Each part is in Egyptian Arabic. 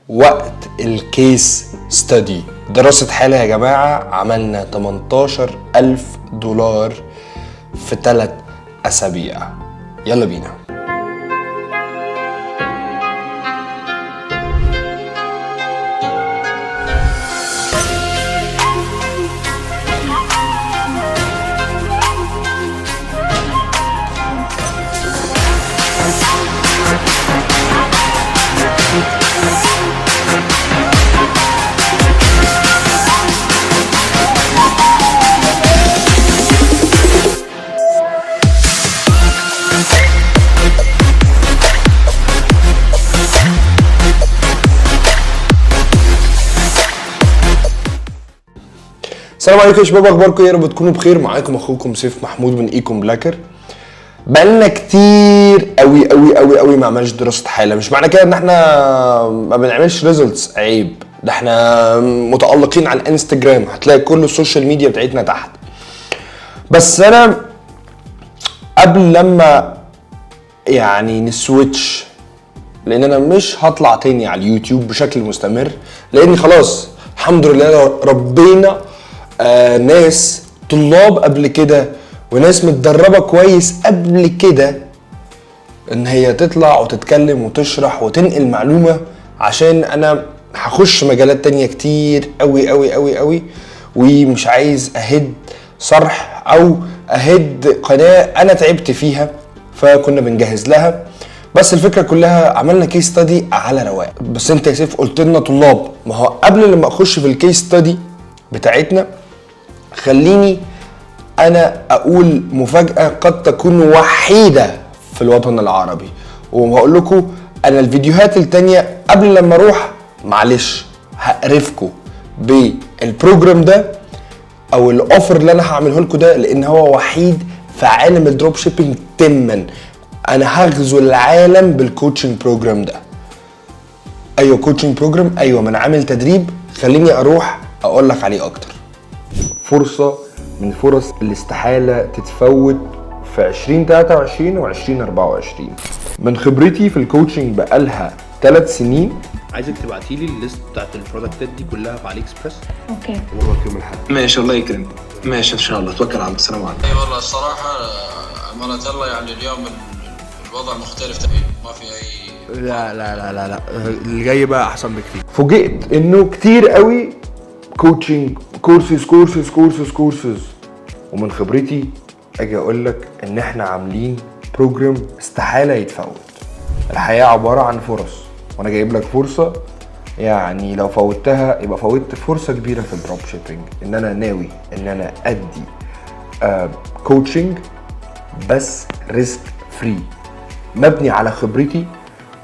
وقت ال case study، دراسة حالة يا جماعة. عملنا 18,000 دولار في 3 أسابيع. يلا بينا. السلام عليكم يا شباب، اخباركم ايه؟ يا رب تكونوا بخير. معاكم اخوكم سيف محمود من Ecom Blacker. بقالنا كتير قوي قوي قوي قوي ما عملناش دراسة حاله. مش معنى كده ان احنا ما بنعملش results، عيب، ده احنا متالقين على الانستجرام، هتلاقي كل ال social media بتاعتنا تحت. بس انا قبل لما يعني ن switch، لان انا مش هطلع تاني على اليوتيوب بشكل مستمر، لان خلاص الحمد لله ربينا ناس طلاب قبل كده وناس متدربة كويس قبل كده ان هي تطلع وتتكلم وتشرح وتنقل معلومة، عشان انا هخش مجالات تانية كتير قوي قوي قوي قوي، ومش عايز اهد صرح او اهد قناة انا تعبت فيها، فكنا بنجهز لها. بس الفكرة كلها عملنا case study على رواق. بس انت يا سيف قلت لنا طلاب، ما هو قبل لما اخش في ال case study بتاعتنا خليني انا اقول مفاجأة قد تكون وحيدة في الوطن العربي، وهقول لكم انا الفيديوهات التانية قبل لما اروح معلش هقرفكم بال program ده او ال offer اللي انا هعمله لكم ده، لان هو وحيد في عالم ال dropshipping تما. انا هغزو العالم بال coaching program ده. ايوه coaching program، ايوه ما انا عامل تدريب، خليني اروح اقول لك عليه اكتر. فرصة من فرص الاستحالة تتفوت في 2023 و 2024. من خبرتي في ال coaching بقالها 3 سنين. عايزك تبعتي لي ال list بتاعت ال product ات دي كلها في AliExpress. okay وراك يوم الاحد. ماشي، الله يكرمك. ماشي ان شاء الله، توكل على الله. السلام عليكم. اي والله الصراحة امانه الله، يعني اليوم الوضع مختلف تماما، ما في اي لا لا لا لا لا، اللي جاي بقى احسن بكتير. فوجئت انه كتير قوي coaching courses courses courses courses، ومن خبرتي اجي اقول لك ان احنا عاملين program استحالة يتفوت. الحياة عبارة عن فرص، وانا جايب لك فرصة، يعني لو فوتها يبقى فوتت فرصة كبيرة في ال dropshipping. ان انا ناوي ان انا ادي coaching بس risk free، مبني على خبرتي،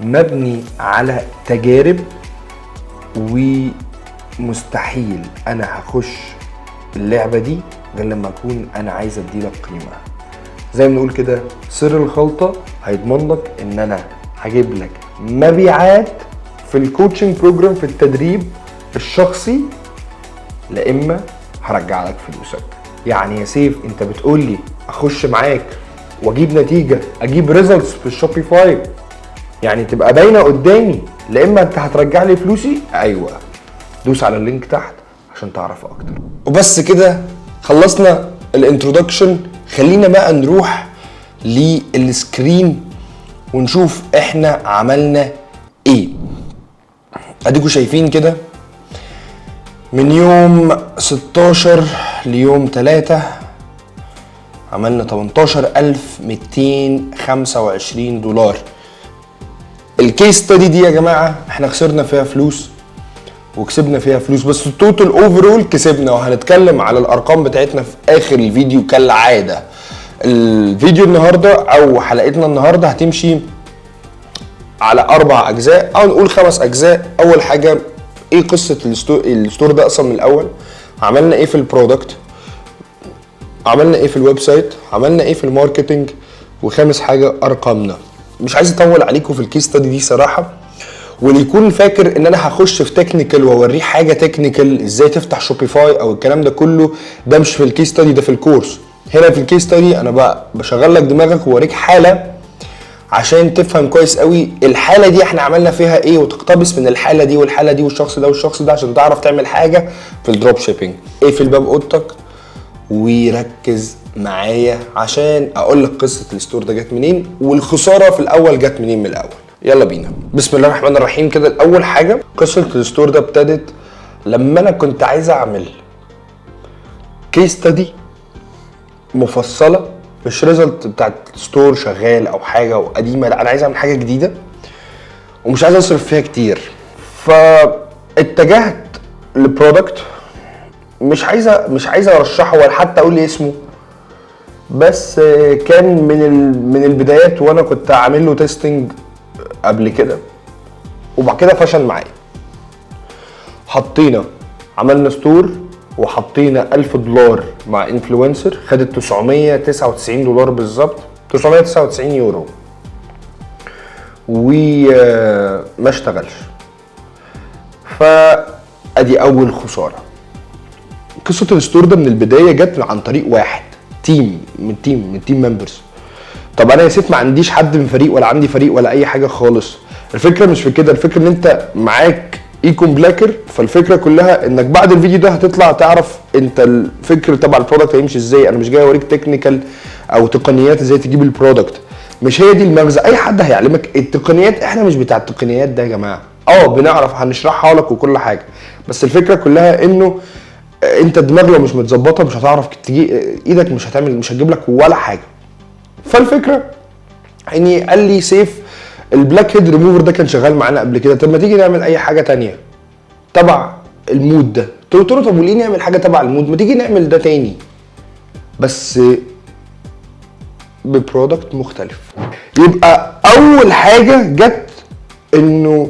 مبني على تجارب، ومستحيل انا هخش اللعبة دي غير لما اكون انا عايز اديلك قيمة. زي ما نقول كده، سر الخلطة هيضمن لك ان انا هجيب لك مبيعات في ال coaching program، في التدريب الشخصي، لا اما هرجع لك فلوسك. يعني يا سيف انت بتقول لي اخش معاك واجيب نتيجة، اجيب results في ال Shopify، يعني تبقى باينة قدامي، لا اما انت هترجع لي فلوسي. ايوه، دوس على ال link تحت عشان تعرف اكتر. وبس كده خلصنا ال introduction، خلينا بقى نروح لل screen ونشوف احنا عملنا ايه. اديكوا شايفين كده من يوم 16 ليوم 3 عملنا 18,225 دولار. ال case study دي يا جماعة احنا خسرنا فيها فلوس وكسبنا فيها فلوس، بس ال total overall كسبنا، وهنتكلم على الارقام بتاعتنا في اخر الفيديو كالعادة. الفيديو النهارده او حلقتنا النهارده هتمشي على 4 اجزاء او نقول 5 اجزاء. اول حاجة ايه قصة ال store ده اصلا من الاول، عملنا ايه في ال product، عملنا ايه في ال website، عملنا ايه في ال marketing، وخامس حاجة ارقامنا. مش عايز اطول عليكم في ال case study دي صراحة، واللي يكون فاكر ان انا هخش في technical واوريه حاجة technical ازاي تفتح Shopify او الكلام ده كله، ده مش في ال case study، ده في ال course. هنا في ال case study انا بقى بشغل لك دماغك ووريك حاله عشان تفهم كويس قوي الحالة دي احنا عملنا فيها ايه، وتقتبس من الحالة دي والحالة دي والشخص ده والشخص ده عشان تعرف تعمل حاجة في ال dropshipping. اقفل باب اوضتك وركز معايا عشان اقول لك قصة ال store ده جت منين، والخسارة في الاول جت منين من الاول. يلا بينا، بسم الله الرحمن الرحيم. كده الاول حاجة، قصة ال store ده ابتدت لما انا كنت عايز اعمل case study مفصله، مش result بتاعت store شغال او حاجة وقديمه، لا انا عايز اعمل حاجة جديدة ومش عايز اصرف فيها كتير. فاتجهت ل product مش عايز ارشحه ولا حتى اقول اسمه، بس كان من البدايات وانا كنت عامل له testing قبل كده، وبعد كده فشل معايا. حطينا عملنا store وحطينا 1000 دولار مع influencer، خدت 999 دولار بالظبط، 999 يورو، وما اشتغلش. فادي اول خساره. قصة ال store ده من البداية جت عن طريق واحد team من team members. طب انا يا سيف ما عنديش حد من فريق ولا عندي فريق ولا اي حاجة خالص. الفكرة مش في كده، الفكرة ان انت معاك Ecom Blacker. فالفكرة كلها انك بعد الفيديو ده هتطلع تعرف انت الفكر تبع ال product هيمشي ازاي. انا مش جاي اوريك technical او تقنيات ازاي تجيب ال product، مش هي دي المغزى. اي حد هيعلمك التقنيات، احنا مش بتاع التقنيات ده يا جماعه. بنعرف هنشرحها لك وكل حاجه، بس الفكرة كلها انه انت دماغك لو مش متظبطه مش هتعرف تجي ايدك، مش هتعمل، مش هتجيب لك ولا حاجه. فالفكرة اني قال لي سيف البلاك هيد ريموفر ده كان شغال معانا قبل كده، طب ما تيجي نعمل اي حاجة تانية تبع ال mood ده؟ قلت له طب وليه نعمل حاجة تبع ال mood؟ ما تيجي نعمل ده تاني بس ب product مختلف. يبقى اول حاجة جت انه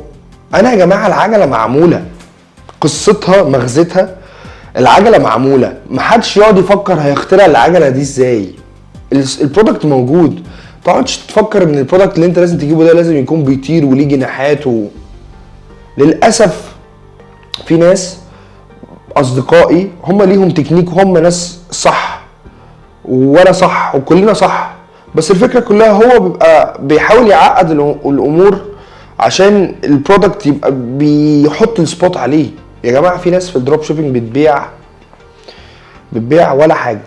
انا يا جماعة العجلة معموله، قصتها مغزتها العجلة معموله، محدش يقعد يفكر هيخترع العجلة دي ازاي. ال product موجود، ما تقعدش تفكر ان ال product اللي انت لازم تجيبه ده لازم يكون بيطير وليه جناحات. للاسف في ناس اصدقائي هم ليهم تكنيك وهم ناس صح وانا صح وكلنا صح، بس الفكرة كلها هو بيبقى بيحاول يعقد الامور عشان ال product يبقى بيحط ال spot عليه. يا جماعة في ناس في ال dropshipping بتبيع ولا حاجة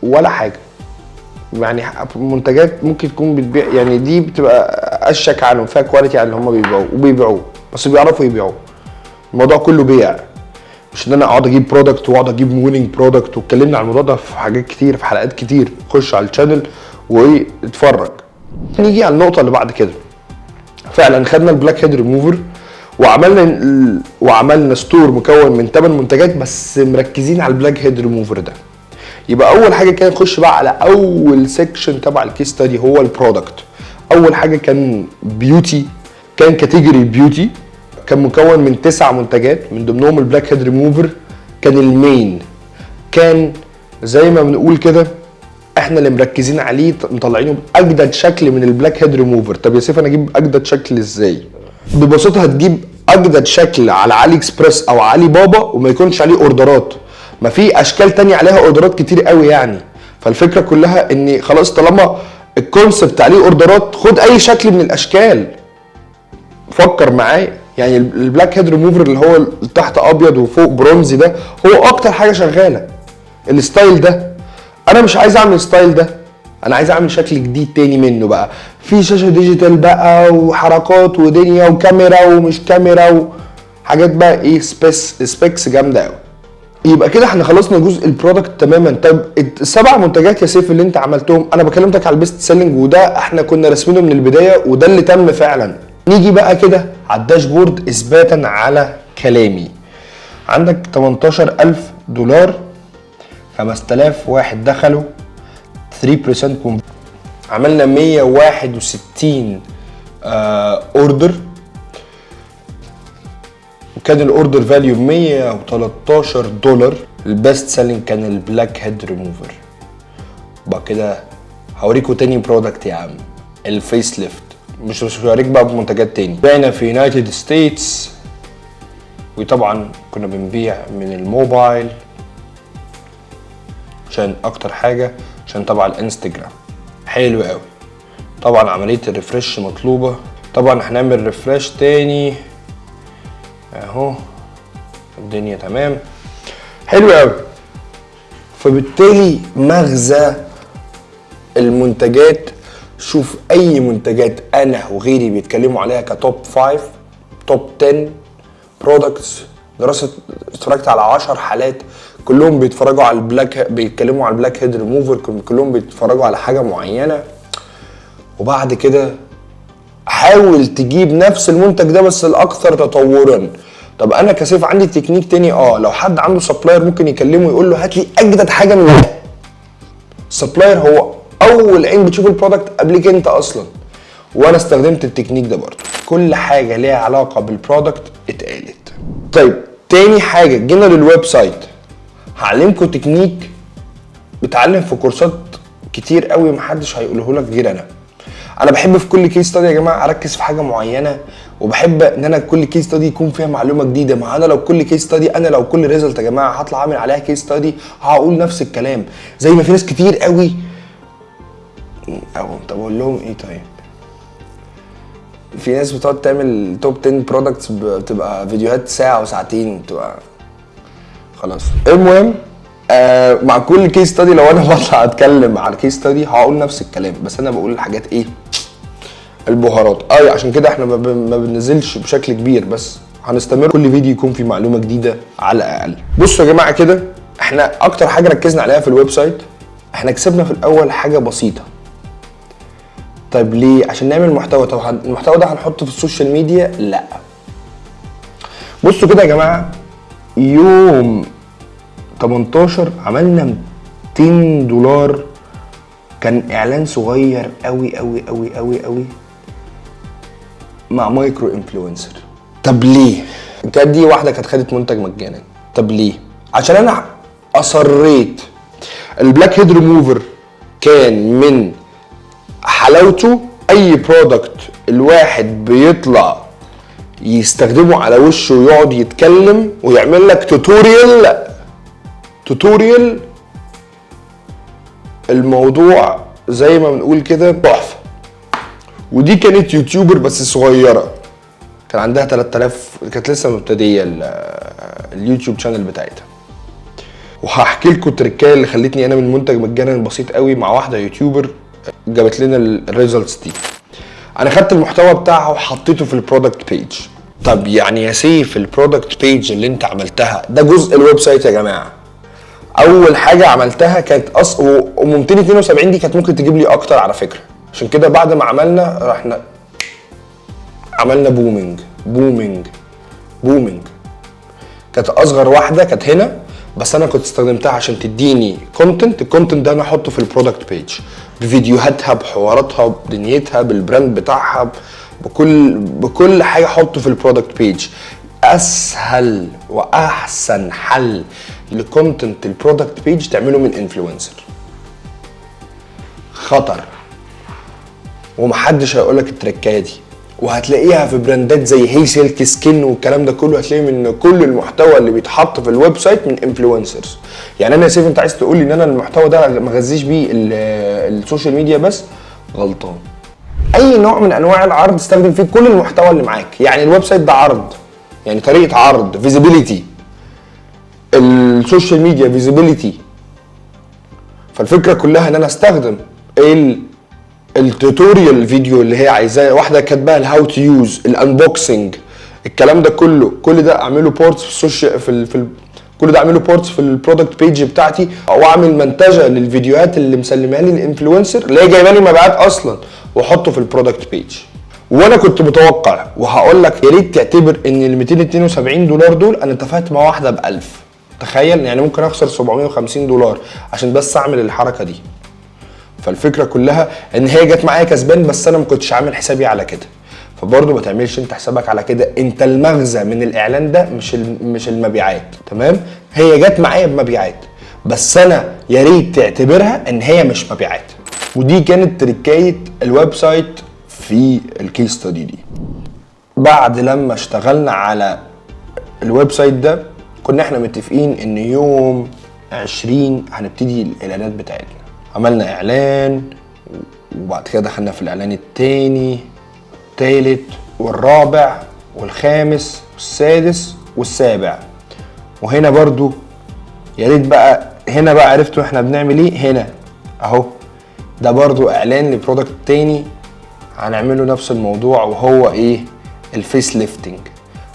ولا حاجه، يعني منتجات ممكن تكون بتبيع، يعني دي بتبقى اشك عنهم فيها quality عن اللي هم بيبيعوه وبيبيعوه، بس بيعرفوا يبيعوه. الموضوع كله بيع، مش ان انا اقعد اجيب product واقعد اجيب winning product. واتكلمنا عن الموضوع ده في حاجات كتير، في حلقات كتير، خش على ال channel واتفرج. نيجي على النقطة اللي بعد كده. فعلا خدنا البلاك هيد ريموفر وعملنا store مكون من 8 منتجات بس مركزين على البلاك هيد ريموفر ده. يبقى اول حاجة كده نخش بقى على اول section تبع ال case study هو ال product. اول حاجة كان beauty، كان category beauty، كان مكون من تسع منتجات من ضمنهم البلاك هيد ريموفر كان ال main، كان زي ما بنقول كده احنا اللي مركزين عليه، مطلعينه باجدد شكل من البلاك هيد ريموفر. طب يا سيف انا اجيب اجدد شكل ازاي؟ ببساطة هتجيب اجدد شكل على AliExpress او علي بابا وما يكونش عليه order ات. ما في اشكال تانية عليها order ات كتير قوي يعني. فالفكرة كلها ان خلاص طالما ال concept عليه order ات خد اي شكل من الاشكال. فكر معايا، يعني البلاك هيد ريموفر اللي هو تحت ابيض وفوق برونزي ده هو اكتر حاجة شغاله، ال style ده. انا مش عايز اعمل ال style ده، انا عايز اعمل شكل جديد تاني منه بقى في شاشة digital بقى وحركات ودنيا وكاميرا ومش كاميرا وحاجات بقى ايه specs جامدة قوي. يبقى كده احنا خلصنا جزء ال product تماما. طب السبع منتجات يا سيف اللي انت عملتهم، انا بكلمتك على ال best selling وده احنا كنا راسمينه من البداية وده اللي تم فعلا. نيجي بقى كده على ال dashboard اثباتا على كلامي. عندك 18000 دولار، 5000 واحد دخلوا، 3% عملنا 161 order، وكان ال order value 113 دولار. ال best selling كان البلاك هيد ريموفر. بعد كده هوريكوا تاني product يا عم، ال face lift. مش هوريك بقى بمنتجات تاني. بعنا في United States، وطبعا كنا بنبيع من الموبايل عشان اكتر حاجة عشان طبعا الانستجرام. حلو قوي. طبعا عملية ال refresh مطلوبه. طبعا هنعمل refresh تاني اهو، الدنيا تمام، حلو قوي. فبالتالي مغزى المنتجات، شوف اي منتجات انا وغيري بيتكلموا عليها ك top 5، top 10 products. دراسة اتفرجت على 10 حالات كلهم بيتفرجوا على ال black، بيتكلموا على البلاك هيد ريموفر، كلهم بيتفرجوا على حاجة معينة. وبعد كده حاول تجيب نفس المنتج ده بس الاكثر تطورا. طب انا كسيف عندي تكنيك تاني، لو حد عنده supplier ممكن يكلمه يقول له هات لي اجدد حاجة من ده. ال supplier هو اول عين بتشوف ال product قبلك انت اصلا. وانا استخدمت التكنيك ده برضه. كل حاجة ليها علاقة بال product اتقالت. طيب تاني حاجة جينا لل website. هعلمكم تكنيك بتعلم في كورسات كتير قوي محدش هيقوله لك غير انا. انا بحب في كل case study يا جماعة اركز في حاجة معينة، وبحب ان انا كل case study يكون فيها معلومة جديدة. ما انا لو كل case study، انا لو كل result يا جماعة هطلع اعمل عليها case study هقول نفس الكلام، زي ما في ناس كتير قوي. او طب اقول لهم ايه؟ طيب في ناس بتقعد تعمل top 10 products بتبقى فيديوهات ساعة وساعتين وبتبقى خلاص. المهم مع كل case study لو انا بطلع اتكلم على case study هقول نفس الكلام، بس انا بقول الحاجات ايه، البهارات. عشان كده احنا ما بننزلش بشكل كبير، بس هنستمر كل فيديو يكون فيه معلومة جديدة على الاقل. بصوا يا جماعة كده، احنا اكتر حاجة ركزنا عليها في ال website، احنا كسبنا في الاول حاجة بسيطة. طيب ليه؟ عشان نعمل محتوى. طب المحتوى ده هنحطه في ال social media؟ لا. بصوا كده يا جماعة، يوم 18 عملنا $200، كان اعلان صغير قوي قوي قوي قوي قوي مع micro influencer. طب ليه؟ كانت دي واحدة كانت خدت منتج مجانا. طب ليه؟ عشان انا اصريت. البلاك هيد ريموفر كان من حلاوته اي product الواحد بيطلع يستخدمه على وشه ويقعد يتكلم ويعمل لك tutorial، الموضوع زي ما بنقول كده تحفة. ودي كانت YouTuber بس صغيرة، كان عندها 3000، كانت لسه مبتديه ال YouTube channel بتاعتها. وهحكي لكم التركايه اللي خلتني انا من منتج مجانا بسيط قوي مع واحدة YouTuber جابت لنا ال results دي. انا خدت المحتوى بتاعها وحطيته في ال product page. طب يعني يا سيف ال product page اللي انت عملتها ده جزء ال website يا جماعة. اول حاجة عملتها كانت ام 272 دي كانت ممكن تجيب لي اكتر على فكرة. عشان كده بعد ما عملنا رحنا عملنا booming booming booming. كانت اصغر واحدة كانت هنا، بس انا كنت استخدمتها عشان تديني content. ال content ده انا احطه في ال product page بفيديوهاتها بحواراتها بدنيتها بال brand بتاعها بكل حاجة احطه في ال product page. اسهل واحسن حل ل content ال product page تعمله من influencer، خطر ومحدش هيقولك التركايه دي، وهتلاقيها في براندات زي هي سيلك سكين والكلام ده كله. هتلاقي من كل المحتوى اللي بيتحط في ال website من influencers. يعني انا يا سيف انت عايز تقول لي ان انا المحتوى ده ما غذيش بيه ال social media بس؟ غلطان. اي نوع من انواع العرض استخدم فيه كل المحتوى اللي معاك. يعني ال website ده عرض، يعني طريقه عرض، visibility، ال social media visibility. فالفكرة كلها ان انا استخدم ال tutorial video اللي هي عايزاه، واحدة كاتباها ال how to use، ال unboxing، الكلام ده كله، كل ده اعمله parts في ال social في ال في ال كل ده اعمله parts في ال product page بتاعتي، او اعمل منتجه للفيديوهات اللي مسلمها لي ال influencer اللي هي جايبه لي مبيعات اصلا، واحطه في ال product page. وانا كنت متوقع، وهقول لك يا ريت تعتبر ان ال $272 دول انا اتفقت مع واحدة ب 1000، تخيل يعني ممكن اخسر $750 عشان بس اعمل الحركة دي. فالفكرة كلها ان هي جت معايا كسبان، بس انا ما كنتش عامل حسابي على كده. فبرضه ما تعملش انت حسابك على كده، انت المغزى من الاعلان ده مش المبيعات، تمام؟ هي جت معايا بمبيعات، بس انا يا ريت تعتبرها ان هي مش مبيعات. ودي كانت تركايه ال website في ال case study دي. بعد لما اشتغلنا على ال website ده كنا احنا متفقين ان يوم 20 هنبتدي الاعلانات بتاعتنا. عملنا اعلان وبعد كده دخلنا في الاعلان التاني، التالت والرابع والخامس والسادس والسابع. وهنا برضو يا ريت بقى هنا بقى عرفتوا احنا بنعمل ايه. هنا اهو ده برضو اعلان ل product تاني هنعمله نفس الموضوع، وهو ايه؟ ال face lifting.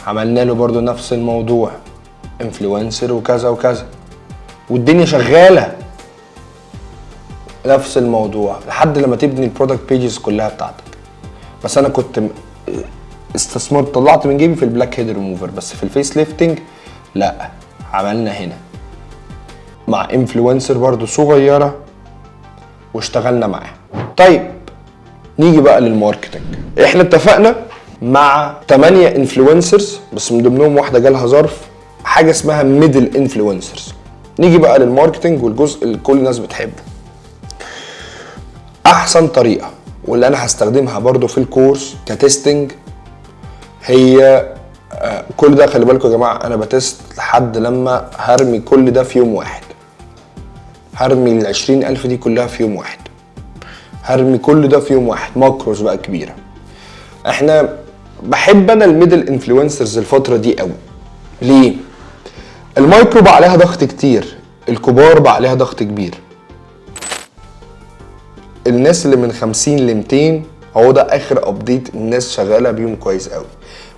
عملنا له برضو نفس الموضوع، influencer وكذا وكذا، والدنيا شغالة نفس الموضوع لحد لما تبني ال product pages كلها بتاعتك. بس انا كنت استثمرت، طلعت من جيبي في البلاك هيد ريموفر، بس في ال face lifting لا، عملنا هنا مع influencer برضو صغيرة واشتغلنا معاها. طيب نيجي بقى لل marketing. احنا اتفقنا مع 8 influencers، بس من ضمنهم واحدة جالها ظرف، حاجة اسمها middle influencers. نيجي بقى لل marketing والجزء اللي كل الناس بتحبه. احسن طريقه واللي انا هستخدمها برضو في الكورس ك testing هي كل ده، خلي بالكم يا جماعة انا ب test لحد لما هرمي كل ده في يوم واحد، هرمي ال20,000 دي كلها في يوم واحد، هرمي كل ده في يوم واحد، macros بقى كبيرة. احنا بحب انا ال middle influencers الفترة دي قوي. ليه؟ المايكرو بقى عليها ضغط كتير، الكبار بقى عليها ضغط كبير. الناس اللي من 50 ل 200، هو ده اخر update الناس شغالة بيهم كويس قوي،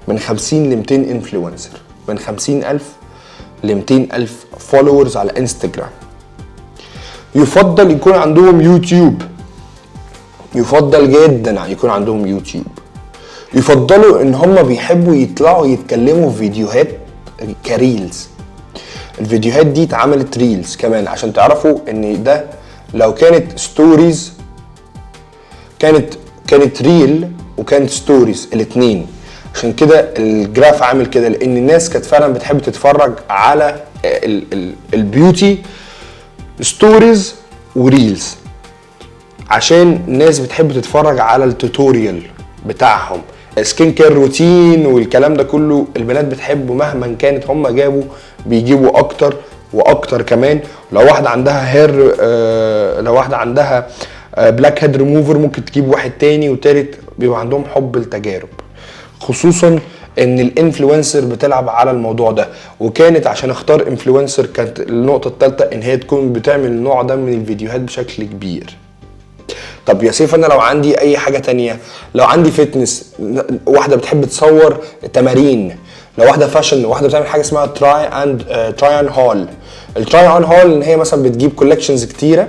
من 50 ل 200 influencer، من 50,000 ل 200,000 followers على انستجرام. يفضل يكون عندهم يوتيوب، يفضل جدا يكون عندهم يوتيوب. يفضلوا ان هم بيحبوا يطلعوا يتكلموا في فيديوهات ك reels. الفيديوهات دي اتعملت reels كمان عشان تعرفوا ان ده لو كانت stories كانت reel وكانت stories الاتنين، عشان كده ال graph عامل كده، لان الناس كانت فعلا بتحب تتفرج على ال beauty stories و reels، عشان الناس بتحب تتفرج على ال tutorial بتاعهم، skin care routine والكلام ده كله البنات بتحبه مهما كانت هم جابوا بيجيبوا اكتر واكتر كمان. لو واحدة عندها hair لو واحدة عندها بلاك هيد ريموفر ممكن تجيب واحد تاني وتالت، بيبقى عندهم حب التجارب، خصوصا ان ال influencer بتلعب على الموضوع ده. وكانت عشان اختار influencer كانت النقطة الثالثة ان هي تكون بتعمل النوع ده من الفيديوهات بشكل كبير. طب يا سيف انا لو عندي اي حاجة تانية، لو عندي fitness، واحدة بتحب تصور تمارين، لو واحدة fashion، واحدة بتعمل حاجة اسمها try on haul. ال try on haul ان هي مثلا بتجيب collections كتيرة،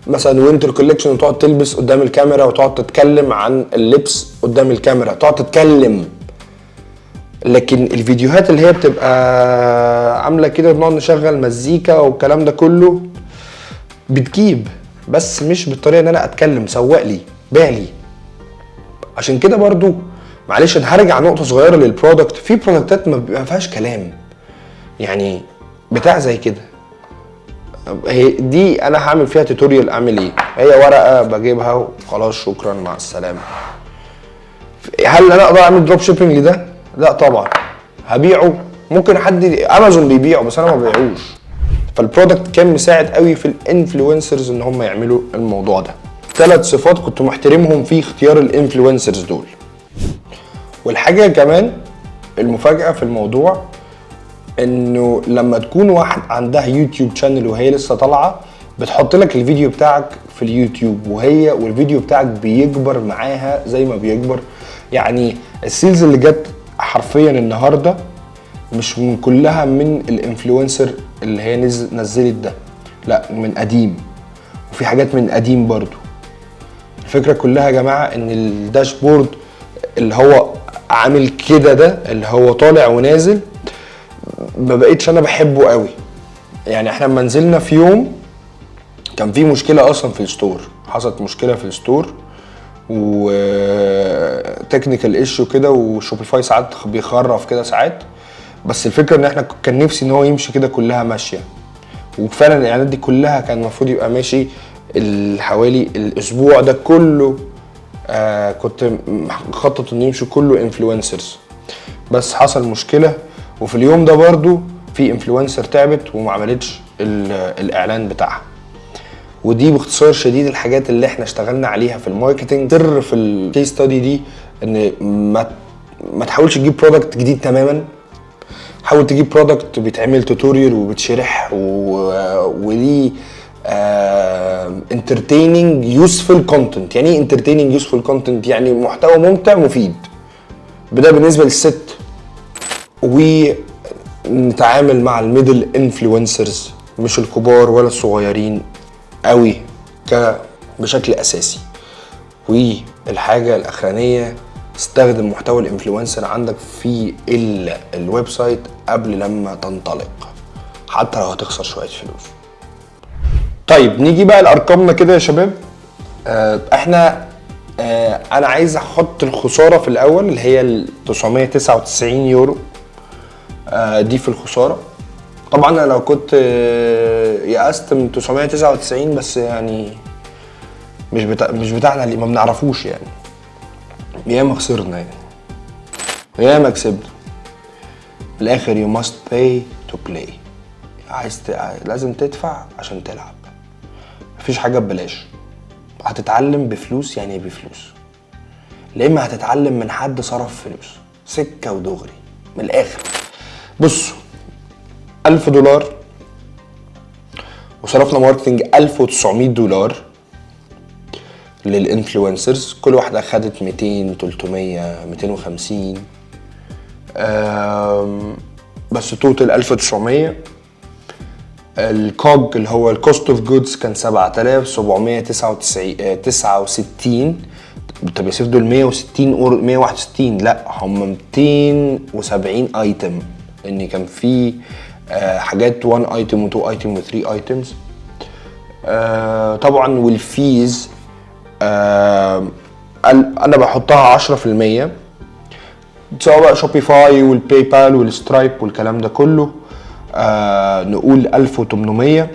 مثلا winter collection، وتقعد تلبس قدام الكاميرا وتقعد تتكلم عن اللبس قدام الكاميرا، تقعد تتكلم. لكن الفيديوهات اللي هي بتبقى عامله كده بنقعد نشغل مزيكا والكلام ده كله بتجيب، بس مش بالطريقة ان انا اتكلم، سوق لي، بيع لي. عشان كده برضو معلش انا هرجع نقطة صغيرة لل product. في product ات ما بيبقى فيهاش كلام، يعني بتاع زي كده، هي دي انا هعمل فيها tutorial اعمل ايه؟ هي ورقة بجيبها وخلاص، شكرا مع السلامة. هل انا اقدر اعمل drop shipping لده؟ لا طبعا. هبيعه؟ ممكن حد امازون بيبيعه، بس انا ما ببيعوش. فال product كان مساعد قوي في ال influencers ان هم يعملوا الموضوع ده. 3 صفات كنت محترمهم في اختيار ال influencers دول. والحاجة كمان المفاجاة في الموضوع انه لما تكون واحد عندها يوتيوب channel وهي لسه طالعه، بتحط لك الفيديو بتاعك في اليوتيوب، وهي والفيديو بتاعك بيكبر معاها زي ما بيكبر. يعني ال sales اللي جت حرفيا النهارده مش من كلها من ال influencer اللي هي نزلت ده، لا من قديم، وفي حاجات من قديم برضو. الفكرة كلها يا جماعة ان ال dashboard اللي هو عامل كده ده اللي هو طالع ونازل ما بقتش انا بحبه قوي. يعني احنا لما نزلنا في يوم كان في مشكلة اصلا في ال store، حصلت مشكلة في ال store و technical issue كده، و Shopify ساعات بيخرف كده ساعات. بس الفكرة ان احنا كان نفسي ان هو يمشي كده كلها ماشية، وفعلا الاعلانات دي كلها كان المفروض يبقى ماشي حوالي الاسبوع ده كله. كنت مخطط انه يمشي كله influencers، بس حصل مشكلة، وفي اليوم ده برضو في influencer تعبت وما عملتش الاعلان بتاعها. ودي باختصار شديد الحاجات اللي احنا اشتغلنا عليها في ال marketing. سر في ال case study دي ان ما تحاولش تجيب product جديد تماما، حاول تجيب product بيتعمل tutorial وبتشرح وليه entertaining useful content. يعني ايه entertaining useful content؟ يعني محتوى ممتع مفيد. ده بالنسبة للست. ونتعامل مع ال middle influencers، مش الكبار ولا الصغيرين قوي بشكل اساسي. والحاجة الاخرانيه، استخدم محتوى ال influencer عندك في ال website قبل لما تنطلق، حتى لو هتخسر شوية فلوس. طيب نيجي بقى لارقامنا كده يا شباب. احنا انا عايز احط الخسارة في الاول اللي هي ال 999 يورو، دي في الخساره. طبعا انا لو كنت يأست من 999، بس يعني مش بتاعنا اللي ما بنعرفوش يعني، ياما خسرنا يعني ياما كسبنا. في الاخر you must pay to play. لازم تدفع عشان تلعب، مفيش حاجة ببلاش. هتتعلم بفلوس يعني بفلوس، لا اما هتتعلم من حد صرف فلوس سكة ودغري من الاخر. بصوا، 1000 دولار وصرفنا marketing 1900 دولار لل influencers، كل واحدة خدت 200، 300، 250، بس total 1900. ال COG اللي هو ال cost of goods كان 7799 69. طب يا سيف دول 160 اور 161؟ لا، هم 270 item، لان كان في حاجات 1 item و2 item و3 items. طبعا وال fees انا بحطها 10%، سواء بقى Shopify وال PayPal وال Stripe والكلام ده كله، نقول 1800.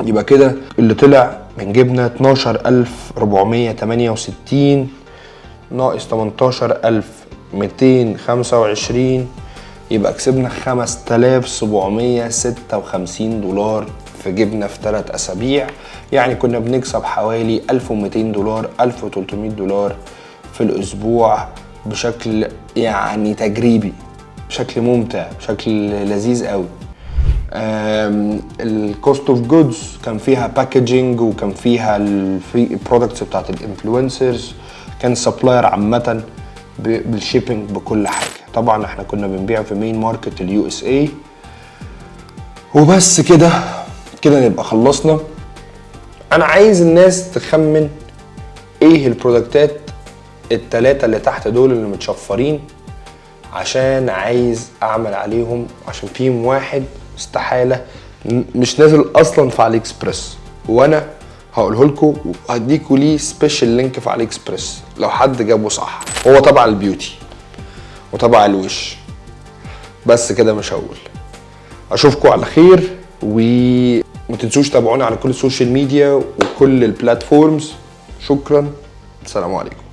يبقى كده اللي طلع من جبنا 12468 ناقص 18225، يبقى كسبنا 5756 دولار في جبنا في 3 اسابيع. يعني كنا بنكسب حوالي 1200 دولار، 1300 دولار في الاسبوع بشكل يعني تجريبي، بشكل ممتع، بشكل لذيذ قوي. ال cost of goods كان فيها packaging وكان فيها ال products بتاعت ال influencers، كان supplier عامة بال shipping بكل حاجه. طبعا احنا كنا بنبيع في main market ال USA. وبس كده، كده نبقى خلصنا. انا عايز الناس تخمن ايه ال productات التلاتة اللي تحت دول اللي متشفرين، عشان عايز اعمل عليهم، عشان فيهم واحد استحالة مش نازل اصلا في AliExpress، وانا هقوله لكم وهديكوا ليه special link في AliExpress لو حد جابه صح. هو تبع ال beauty وتبع الوش. بس كده، مش هقول. اشوفكم على خير، وما تنسوش تابعونا على كل ال social media وكل ال platforms. شكرا، السلام عليكم.